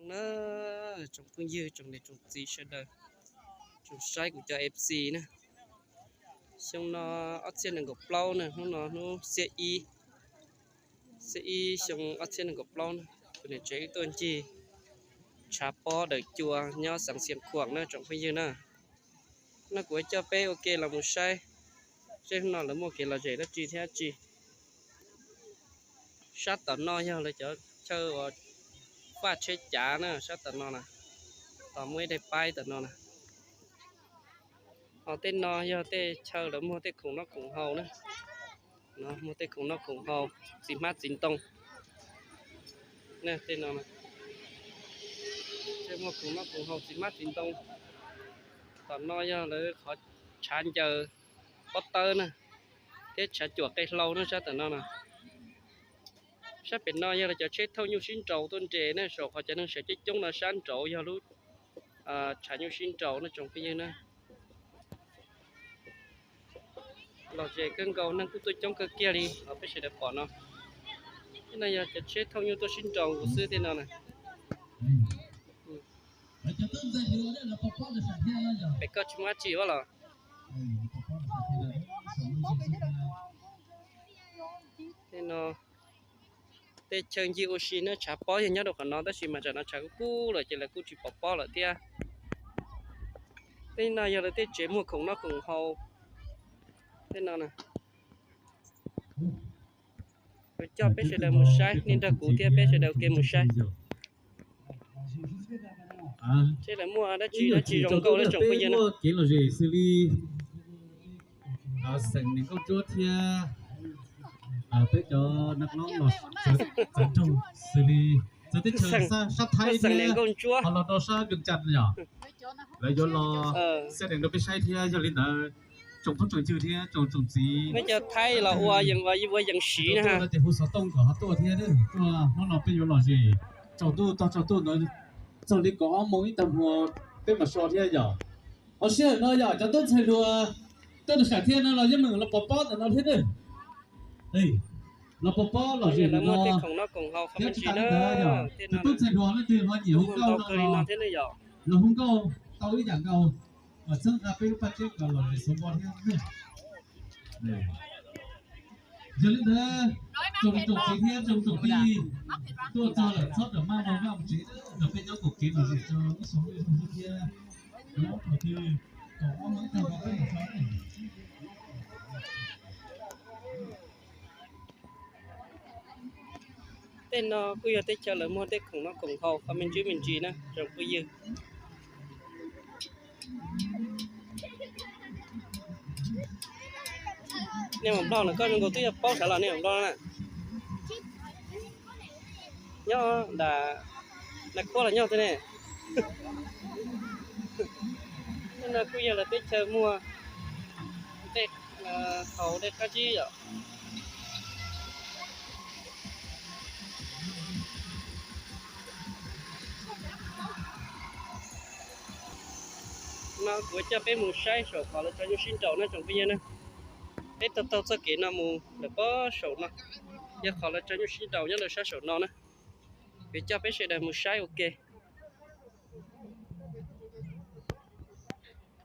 Na, tsoom phooj ywg, tsoom niam tsoom txiv sawv daws, tsoom saib kuv cov F C na, xyoo no ob txhiab nees nkaum plaub na, hnub no hnub xiab ib, xiab ib xyoo ob txhiab nees nkaum plaub na, kuv niam tsev wb tuaj ncig tshav pob daws cua nyob xeev Xiav Khuam na tsoom phooj ywg na. No kuv coj peb ua ke los mus saib seb hnub no lawv muaj kev lom zem dab tsi thiab tsi. Sab tom no yog lawv cov chaw uas faj tsheb cav na, sab tom no na, tos muaj ib daim paib tom no na. Ho tej no yog tej chaw lawv muag tej khoom noj khoom haus na, muag tej khoom noj khoom haus txiv hmab txiv ntoo. Tej no, tej muag khoom noj khoom haus txiv hmab txiv ntoo. Tom no yog lawv qhov tshav ncaws pob tawb na, thiab tshav cuam qe hlau na sab tom no na. Sab pem no yog lawv cov tsheb thauj nyuj sib nraus tuaj nres na, saum qhov cov neeg sawv coob coob no sab nraud yog lub tshav nyuj sib nraus na tsoom phooj ywg na. Lom zem kawg nkaus, neeg kuj tuaj coob kawg kiag li os peb sawv daws pom no. Tej no yog cov tsheb thauj nyuj tuaj sib nraus nkaus xwb tej no na. Pem koj tsis muaj dab tsi ua los? Tej no tej chaw ncig ua si na, tshav pob yog nyob rau qhov no tab sis mas tsam no tshav kub kub lawm ces lawv kuj tsis pov pob lawm thiab. Tej no yog lawv tej tsev muag khoom noj khoom haus. Tej no na, kuv coj peb sawv daws mus saib, nej nrog kuv thiab peb sawv daws ua ke mus saib. Seb lawv muaj dab tsi dab tsi zoo nkauj na tsoom phooj ywg na. Kev lom zem xws li xeem Niam Nkauj Ntsuab thiab peb cov neeg los txawv nroog xws li txawv teb chaws sab Thaib thiab ho los rau sab Vias Cas yom. Lawv yuav los xab dees rau peb saib thiab. Yog li ntawd tsoom phooj tsoom ywg thiab tsoom tsoom txiv, peb cov Thaib los ua ua yees siv na, ces hu xov tooj kom ho tuaj thiab. Tuaj hnub no peb yuav lom zem tsaus ntuj tog tsaus ntuj ntawd txog li kaum ob moos ib tag hmo peb mam so thiab yom. Ho sij hawm no yom cov tub ntxhais hluas tuaj ntawm sam thiaj no los yeej meem los pov pob ntawm no thiab. Los pov pob lom zem ntawm no thiab tsis tas li ntawd yom cov tub ntxhais hluas leej twg ho nyiam hu nkauj no los hu nkauj tau ib yam nkaus, txhawb nqa peb lub paj tseb kom lom zem xov npo thiab. Yog li ntawd tsoom niam tsoom txiv thiab tsoom tsoom tij tuaj txog lawm txhob rawm maj mus vaj mus tsev, nrog peb nyob koom kev lom zem rau lub xyoo thiab. Tej no kuj yog teb chaws lawv muag tej khoom noj khoom haus qhov me ntsis me ntsis na tsoom phooj ywg. Nej mus Nplog no koj zoo nkaus twb yog paub sav los nej mus Nplog na. Nyob nram Nais Khuab los nyob twg ne? Tej no kuj yog lawv teb chaws muag tej haus tej qab zib yom. No kuv coj peb mus saib saum qhov lawv tso nyuj sib nraus na tsoom phooj ywg na. Peb taug taug txoj kev no mus lawm pob saum no, yog qhov lawv tso nyuj sib nraus nyob rau sab saum no na. Kuv coj peb sawv daws mus saib ua ke.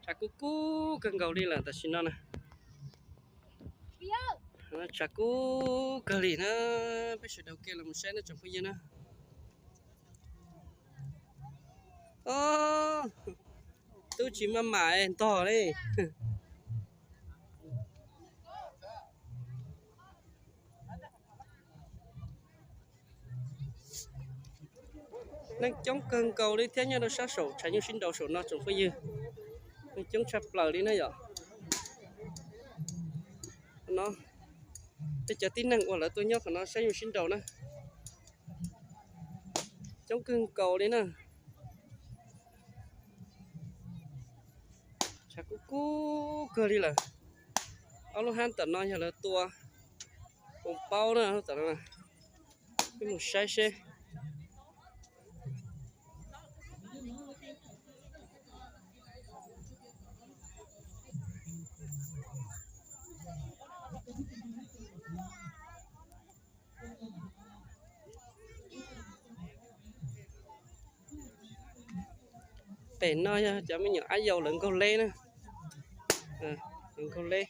Tshav kub kub kawg nkaus li lawm tam sim no na. Tshav kub kawg li na, peb sawv daws ua ke los mus saib na tsoom phooj ywg na. Tub tsis maj mam ntog li. Neeg coob kawg nkaus li thiab nyob rau sab saum tshav nyuj sib nraus saum no tsoom phooj ywg. Neeg coob tshaj plaws li na yom. No, peb cov tib neeg uas lawv tuaj nyob qhov no saib nyuj sib nraus na, coob kawg nkaus li na. Tshav kub kub kawg li lawm. Ob lub hab tom no yog lawv tua pob na, tom no peb mus saib seb. Pem no yog cov me nyuam ab yau lawv nkaug leb na. Lawv nkaug leb.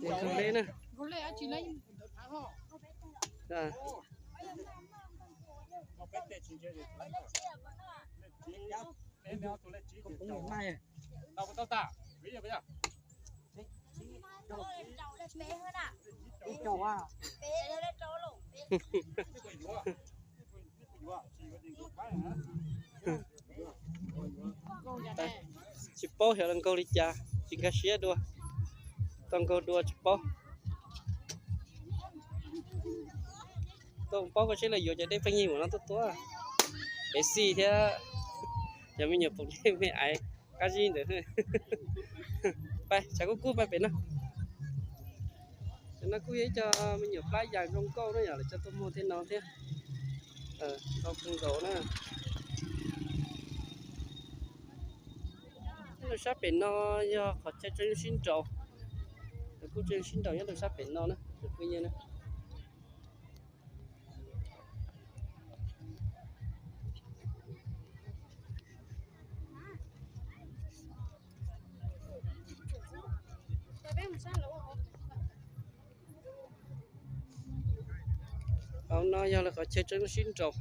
Nkaug leb na. Tsis paub xyov los nkaug li cas, tsis nkag siab dua. Tau nkaug dua tsis paub. Tuaj paub koj seb lawv yuav cov dej pheej yig mus no tuaj tuaj. Pem xij thiab, cov me nyuam pom dej me aiv qab zib ntawd. Pais tshav kub kub pais pem no. Cov no kuj yog ib co me nyuam plab yas zoo nkauj na yom, lawv coj tuaj muag tej no thiab. Zoo kawg nkaus na. Nyob rau sab pem no yog qhov chaw tseem sib nraus. Lawv kuj tseem sib nraus nyob rau sab pem no na, tus phooj ywg na. Hauv no yog lawv qhov chaw tseem sib nraus.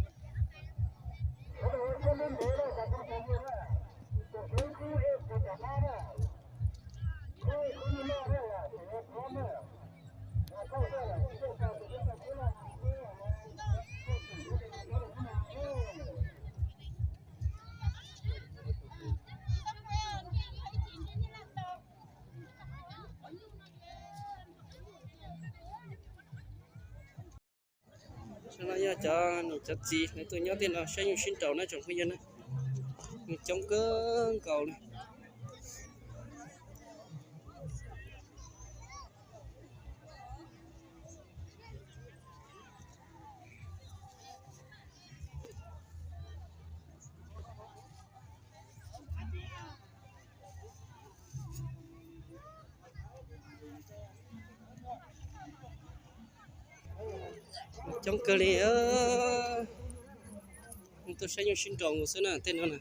Saib no yog cov niam cov txiv lawv tuaj nyob tej no saib nyuj sib nraus na tsoom phooj ywg na. Coob kawg nkaus li. Coob kawg li. Tuaj saib nyuj sib nraus nkaus xwb na tej no na.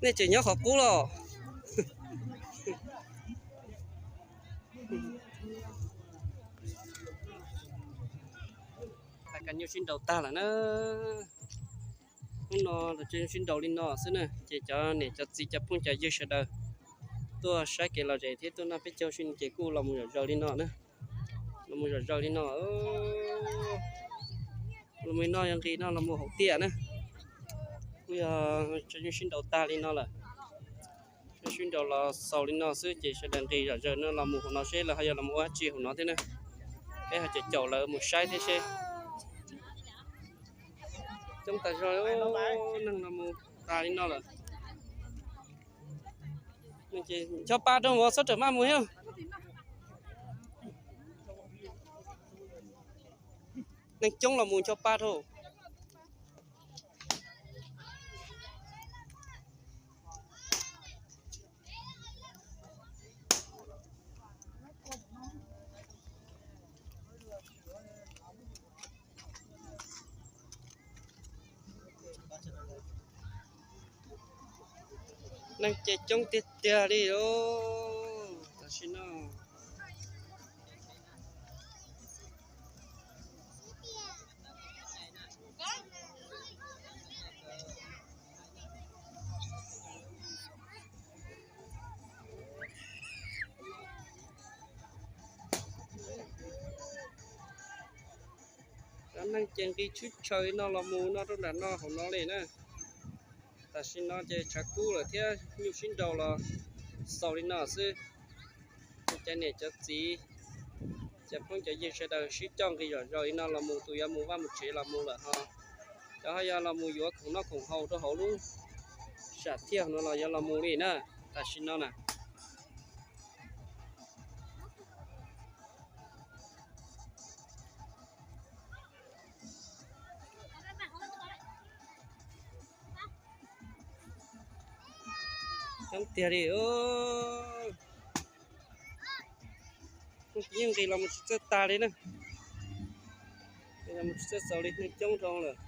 Nej tseem nyob qhov qub los? Nyuj sib nraus tag lawm na. Hnub no los tseem sib nraus li no xwb na, ces cov niam cov txiv cov phooj cov ywg sawv daws tuaj saib kev lom zem thiab tuaj noj peb caug sib ces kuj los mus zom zaws li no na. Los mus zom zaws li no. Los mus no yog nqis no los mus hauv tiaj na. Kuj yog tseem sib nraus tag li no lawm. Sib nraus los xaus li no xwb ces sawv daws nqis zom zaws no los mus hauv no seb lawv ho yuav los mus ua dab tsi hauv no thiab na. Peb ho caum caum lawv mus saib thiab seb. Coob tas zog, neeg los mus tas li no lawm. Ncho pa rau vauv txhob rawm maj mus thiab. Neeg coob los mus ncho pa rau. Neeg ces coob tiag tiag li os tam sim no. Cov neeg ces nqis tshwj tshaws li no los mus no rau nram no hauv no li na. Tam sim no ces tshav kub lawm thiab nyuj sib nraus los xaus li no xwb. Cov niam cov txiv, cov phooj cov ywg sawv daws sib coj nqis zom zaws li no los mus, tus yuav mus vaj mus tsev los mus lawm ho. Cov ho yuav los mus yuav khoom noj khoom haus rau hauv lub sam thiaj no los yuav los mus li na. Tam sim no na. Coob tiag li. Yeej nqis los mus tsis txawj tag li na. Nqis los mus tsis txawj xaus li, neeg coob dhau lawm.